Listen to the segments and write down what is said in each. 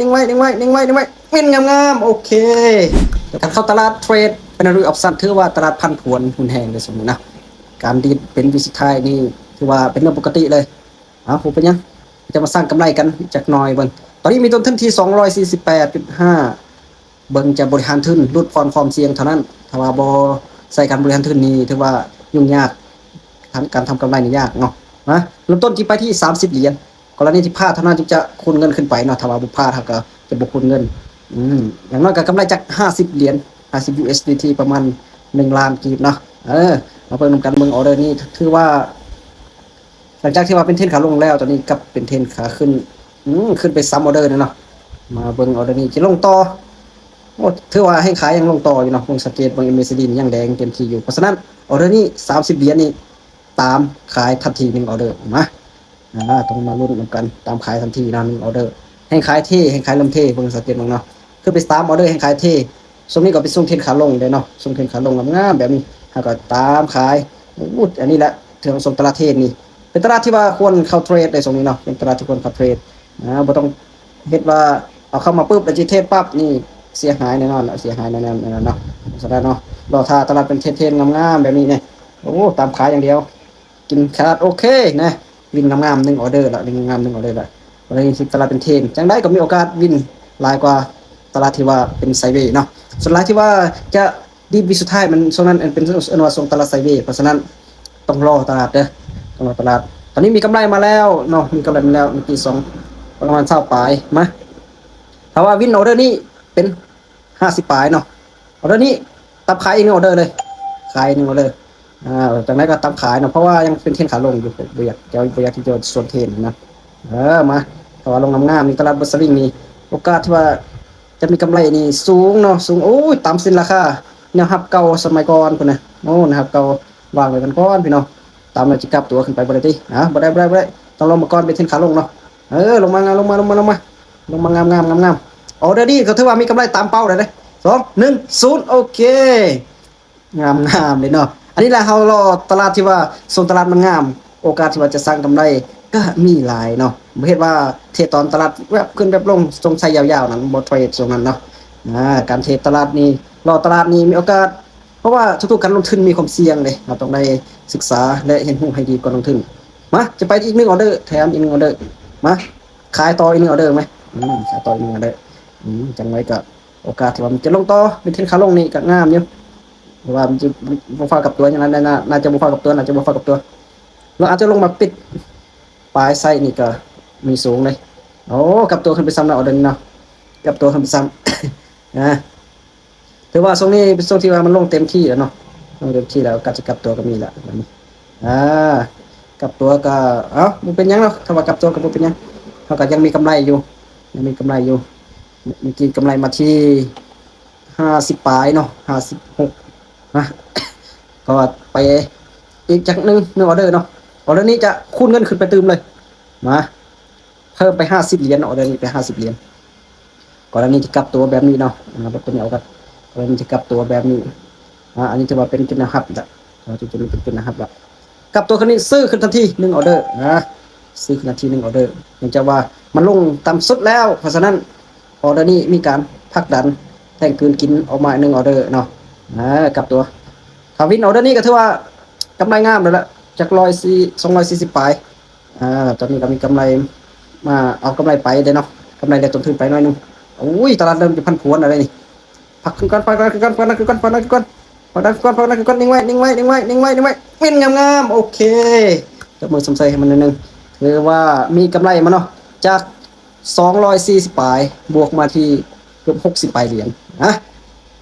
ນິ້ງໄວ້ ນິ້ງໄວ້ ນິ້ງໄວ້ ນິ້ງໄວ້ ວິນງາມໆ ໂອເຄ. ການເຂົ້າຕະຫຼາດເທຣດ binary option ຖືວ່າຕະຫຼາດຜັນຜວນຮຸນແຮງເດ້ຊ່ວງນີ້ນະ. ການດີດເປັນວິສຸດທ້າຍນີ້ຖືວ່າເປັນເລື່ອງປົກກະຕິເລີຍ. ເອົາ ບໍ່ເປັນຫຍັງ ຈະມາສ້າງກຳໄລກັນຈັກໜ່ອຍເບິ່ງ. ຕອນນີ້ມີຕົ້ນທຶນທີ່ສອງຮ້ອຍສີ່ສິບແປດຈຸດຫ້າ ເບິ່ງຈະບໍລິຫານທຶນ ຫຼຸດຜ່ອນຄວາມສ່ຽງເທົ່ານັ້ນ. ຖ້າວ່າບໍ່ໃສ່ການບໍລິຫານທຶນນີ້ ຖືວ່າຫຍຸ້ງຍາກ, ທາງການທຳກຳໄລນີ້ຍາກເນາະ. ນະ ເລີ່ມຕົ້ນທີ່ໄປທີ່ສາມສິບຫຼຽນ. ກໍລະນີທີ່ພາດເທົ່ານັ້ນຈຶ່ງຈະຄູນເງິນຂຶ້ນໄປເນາະ, ຖ້າວ່າບໍ່ພາດເຮົາກໍຈະບໍ່ຄູນເງິນ. ອືມ ຢ່າງໜ້ອຍກໍກຳໄລຈັກຫ້າສິບຫຼຽນ, ຫ້າສິບ USDT ປະມານໜຶ່ງລ້ານກີບເນາະ. ເອີ ມາເບິ່ງນຳກັນ, ເບິ່ງອໍເດີນີ້ ຖືວ່າ ຫຼັງຈາກທີ່ວ່າເປັນເທຣນຂາລົງແລ້ວ ຕອນນີ້ກັບເປັນເທຣນຂາຂຶ້ນ. ອືມ ຂຶ້ນໄປສາມອໍເດີແລ້ວເນາະ. ມາເບິ່ງອໍເດີນີ້ຈະລົງຕໍ່. ໂອ້ ຖືວ່າແຮງຂາຍຍັງລົງຕໍ່ຢູ່ເນາະ. ເບິ່ງ ສັງເກດເບິ່ງ MACD ນີ້ຍັງແດງເຕັມທີ່ຢູ່. ເພາະສະນັ້ນ ອໍເດີນີ້ສາມສິບຫຼຽນນີ້ ຕາມຂາຍທັນທີໜຶ່ງອໍເດີ. ມາ ອ່າ ຕ້ອງມາລຸ້ນນຳກັນ, ຕາມຂາຍທັນທີນະ ໜຶ່ງອໍເດີ. ແຮງຂາຍເທ, ແຮງຂາຍເລີ່ມເທ, ເບິ່ງ ສັງເກດເບິ່ງເນາະ. ຄືໄປຕາມອໍເດີແຮງຂາຍເທ. ຊ່ວງນີ້ກໍເປັນຊ່ວງເທຣນຂາລົງເດ້ເນາະ, ຊ່ວງເທຣນຂາລົງງາມໆແບບນີ້ ເຮົາກໍຕາມຂາຍ. ໂອ້ ອັນນີ້ແຫຼະ ເຖິງຊ່ວງຕະຫຼາດເທຣນນີ້ ເປັນຕະຫຼາດທີ່ວ່າຄວນເຂົ້າເທຣດໃນຊ່ວງນີ້ເນາະ, ເປັນຕະຫຼາດທີ່ຄວນເຂົ້າເທຣດ. ອ່າ ບໍ່ຕ້ອງເຮັດວ່າເອົາເຂົ້າມາປຶບ ແລ້ວຊິເທຣດປັບນີ້ ເສຍຫາຍແນ່ນອນ, ເສຍຫາຍແນ່ນອນເນາະ. ສະນັ້ນເນາະ ລໍຖ້າຕະຫຼາດເປັນເທຣນໆງາມໆແບບນີ້ນີ້ ໂອ້ ຕາມຂາຢ່າງດຽວ. ກິນຂາດ ໂອເຄນະ, ວິນງາມໆໜຶ່ງອໍເດີລະ, ວິນງາມໆໜຶ່ງອໍເດີລະ. ວັນນີ້ຊິຕະຫຼາດເປັນເທຣນ ຈັ່ງໃດກໍມີໂອກາດວິນຫຼາຍກວ່າຕະຫຼາດທີ່ວ່າເປັນໄຊເວເນາະ. ສ່ວນຫຼາຍທີ່ວ່າຈະດີດວິກສຸດທ້າຍ ມັນຊ່ວງນັ້ນເປັນ ເອີ້ນວ່າຊ່ວງຕະຫຼາດໄຊເວ, ເພາະສະນັ້ນຕ້ອງລໍຕະຫຼາດເດີ, ຕ້ອງລໍຕະຫຼາດ. ຕອນນີ້ມີກຳໄລມາແລ້ວເນາະ, ມີກຳໄລມາແລ້ວ ເມື່ອກີ້ສອງ ປະມານຊາວປາຍ. ມາ ຖ້າວ່າວິນອໍເດີນີ້ເປັນ ຫ້າສິບປາຍເນາະ. ອໍເດີນີ້ຕັດຂາຍອີກໜຶ່ງອໍເດີເລີຍ, ຂາຍອີກໜຶ່ງອໍເດີ. ອ່າ ຈັ່ງໃດກໍຕັດຂາຍເນາະ, ເພາະວ່າຍັງເປັນເທຣນຂາລົງຢູ່, ບໍ່ຢາກ ເຈົ້າບໍ່ຢາກທີ່ຈະສວນເທຣນນະ. ເອີ ມາ ເພາະວ່າລົງງາມໆນີ້ ຕະຫຼາດບໍ່ສະວິງນີ້ ໂອກາດທີ່ວ່າຈະມີກຳໄລນີ້ສູງເນາະ, ສູງ. ໂອ້ຍ ຕາມເສັ້ນລາຄາ ແນວຮັບເກົ່າສະໄໝກ່ອນພຸ້ນນະ. ໂອ້ ແນວຮັບເກົ່າ ວາງໄວ້ກັນກ່ອນພີ່ນ້ອງ. ຕາມແລ້ວຊິກັບຕົວຂຶ້ນໄປບໍ່ໄດ້ຕິ? ອ່າ ບໍ່ໄດ້ ບໍ່ໄດ້ ບໍ່ໄດ້, ຕ້ອງລົງມາກ່ອນ, ເປັນເທຣນຂາລົງເນາະ. ເອີ ລົງມາ ລົງມາ ລົງມາ ລົງມາ ລົງມາ ລົງມາງາມໆ ງາມໆ. ອໍເດີນີ້ກໍຖືວ່າມີກຳໄລຕາມເປົ້າໄດ້ເດ້. ສອງ ໜຶ່ງ ສູນ ໂອເຄ ງາມໆເດ້ເນາະ. ອັນນີ້ແຫຼະ ເຮົາລໍຕະຫຼາດທີ່ວ່າຊ່ວງຕະຫຼາດມັນງາມ, ໂອກາດທີ່ວ່າຈະສ້າງກຳໄລກໍມີຫຼາຍເນາະ. ບໍ່ເຮັດວ່າເທຣດຕອນຕະຫຼາດແວບຂຶ້ນແວບລົງ ສົງໄສຍາວໆນັ້ນ ບໍ່ເທຣດຊ່ວງນັ້ນເນາະ. ອ່າ ການເທຣດຕະຫຼາດນີ້ ລໍຕະຫຼາດນີ້ມີໂອກາດ ເພາະວ່າທຸກໆການລົງທຶນມີຄວາມສ່ຽງເດ້, ເຮົາຕ້ອງໄດ້ສຶກສາ ແລະ ຮຽນຮູ້ໃຫ້ດີກ່ອນລົງທຶນ. ມາ ຈະໄປອີກໜຶ່ງອໍເດີ, ແຖມອີກໜຶ່ງອໍເດີ. ມາ ຂາຍຕໍ່ອີກໜຶ່ງອໍເດີໄໝ? ອືມ ຂາຍຕໍ່ອີກໜຶ່ງອໍເດີ. ອືມ ຈັ່ງໃດກໍໂອກາດທີ່ວ່າມັນຈະລົງຕໍ່ ເປັນເທຣນຂາລົງນີ້ກໍງາມຢູ່, ເພາະວ່າມັນຈະບໍ່ຟ້າວກັບຕົວຫຍັງນັ້ນ, ໜ້າ ໜ້າຈະບໍ່ຟ້າວກັບຕົວ, ໜ້າຈະບໍ່ຟ້າວກັບຕົວ. ລາວອາດຈະລົງມາປິດປາຍໄຊນີ້ກໍມີສູງເດ້. ໂອ້ ກັບຕົວຂຶ້ນໄປຊ້ຳເນາະ ອໍເດີນີ້ເນາະ, ກັບຕົວຂຶ້ນໄປຊ້ຳ ນະ. ຖືວ່າຊ່ວງນີ້ເປັນຊ່ວງທີ່ວ່າມັນລົງເຕັມທີ່ແລ້ວເນາະ, ລົງເຕັມທີ່ແລ້ວ ໂອກາດຈະກັບຕົວກໍມີລະ. ອ່າ ກັບຕົວກໍ ເອົ້າ ບໍ່ເປັນຫຍັງເນາະ, ຖ້າວ່າກັບຕົວກໍບໍ່ເປັນຫຍັງ, ເຮົາກໍຍັງມີກຳໄລຢູ່, ຍັງມີກຳໄລຢູ່. ເມື່ອກີ້ກຳໄລມາທີ່ຫ້າສິບປາຍເນາະ, ຫ້າສິບຫົກ ນະ, ກໍໄປອີກຈັກໜຶ່ງ ໜຶ່ງອໍເດີເນາະ. ອໍເດີນີ້ຈະຄູນເງິນຂຶ້ນໄປຕື່ມເລີຍ. ມາ ເພີ່ມໄປຫ້າສິບຫຼຽນ, ອໍເດີນີ້ໄປຫ້າສິບຫຼຽນ. ກໍລະນີທີ່ກັບຕົວແບບນີ້ເນາະ, ອ່າ ແບບຕົວນີ້ເອົາກັບ ກໍລະນີທີ່ກັບຕົວແບບນີ້. ອ່າ ອັນນີ້ຖືວ່າເປັນຈຸດແນວຮັບລະ, ເຮົາຈະເປັນຈຸດແນວຮັບລະ. ກັບຕົວຂຶ້ນນີ້ ຊື້ຂຶ້ນທັນທີໜຶ່ງອໍເດີ, ອ່າ ຊື້ຂຶ້ນທັນທີໜຶ່ງອໍເດີ. ເນື່ອງຈາກວ່າມັນລົງຕ່ຳສຸດແລ້ວ, ເພາະສະນັ້ນ ອໍເດີນີ້ມີການຜັກດັນແທ່ງກືນກິນອອກມາໜຶ່ງອໍເດີເນາະ. ອ່າ ກັບຕົວ ຖ້າວິນອໍເດີນີ້ກໍຖືວ່າກຳໄລງາມແລ້ວລະ, ຈັກຮ້ອຍສີ່ ສອງຮ້ອຍສີ່ສິບປາຍ. ອ່າ ຕອນນີ້ກໍມີກຳໄລ ມາເອົາກຳໄລໄປເດ້ເນາະ, ກຳໄລໄດ້ຕົ້ນທຶນໄປໜ້ອຍໜຶ່ງ. ໂອ້ຍ ຕະຫຼາດເລີ່ມຈະຜັນຜວນແລ້ວເດ້ນີ້. ພັກຂຶ້ນກ່ອນ, ພັກຂຶ້ນກ່ອນ, ພັກຂຶ້ນກ່ອນ, ພັກຂຶ້ນກ່ອນ, ນິ່ງໄວ້ ນິ່ງໄວ້ ນິ່ງໄວ້ ນິ່ງໄວ້ ນິ່ງໄວ້ ວິນງາມໆ. ໂອເຄ ຕົບມືຊົມໃສ່ໃຫ້ມັນໜ້ອຍໜຶ່ງ. ຖືວ່າມີກຳໄລມາເນາະ, ຈາກສອງຮ້ອຍສີ່ສິບປາຍ ບວກມາທີ່ເກືອບຫົກສິບປາຍຫຼຽນນະ.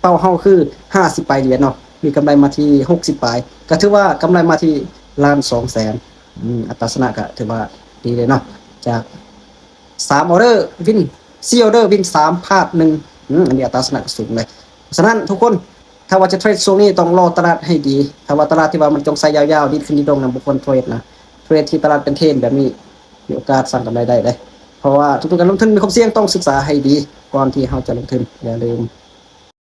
ເປົ້າເຮົາຄືຫ້າສິບປາຍຫຼຽນເນາະ, ມີກຳໄລມາທີ່ຫົກສິບປາຍ ກໍຖືວ່າກຳໄລມາທີ່ລ້ານສອງແສນ. ອືມ ອັດຕາຊະນະກໍຖືວ່າດີເລີຍເນາະ, ຈາກສາມອໍເດີ ວິນ ສີ່ອໍເດີ ວິນສາມ ພາດໜຶ່ງ. ອືມ ອັນນີ້ອັດຕາຊະນະກໍສູງເລີຍ. ສະນັ້ນທຸກຄົນ ຖ້າວ່າຈະເທຣດຊ່ວງນີ້ຕ້ອງລໍຕະຫຼາດໃຫ້ດີ. ຖ້າວ່າຕະຫຼາດທີ່ວ່າມັນຈົ່ງໄຊຍາວໆ ດີດຂຶ້ນດີດລົງນະ ບໍ່ຄວນເທຣດນະ. ເທຣດທີ່ຕະຫຼາດເປັນເທຣນແບບນີ້ ມີໂອກາດສ້າງກຳໄລໄດ້ເດ້, ເພາະວ່າທຸກໆການລົງທຶນມີຄວາມສ່ຽງ, ຕ້ອງສຶກສາໃຫ້ດີກ່ອນທີ່ເຮົາຈະລົງທຶນ. ຢ່າລືມ